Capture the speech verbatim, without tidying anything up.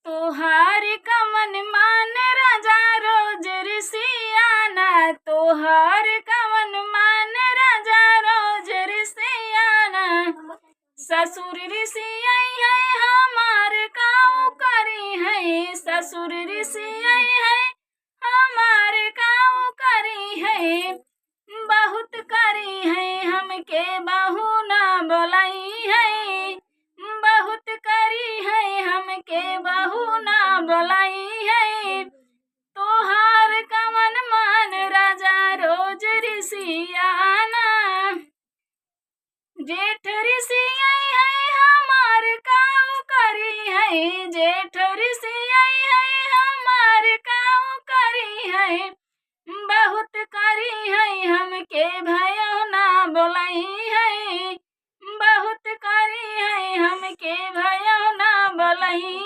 तोहार कवन मान राजा रोज रिसियाना, तोहार कवन मान राजा रोज रिसियाना। ससुर रिसियाई है हमार काऊ करी है, ससुर रिसियाई है हमार काऊ करी है। बहुत करी है हमके बहू ना बोलाई है, बहुत करी है हमके बहू ना बोलाई है। तोहार कवन मान राजा रोज रिसियाना। जेठ रिसियाई है हमार काऊ करी है, जेठ रिसियाई है हमार काऊ करी है। बहुत करी है हमके भयो ना बोलाई है, बहुत करी है हमके भयो ना बोलाई।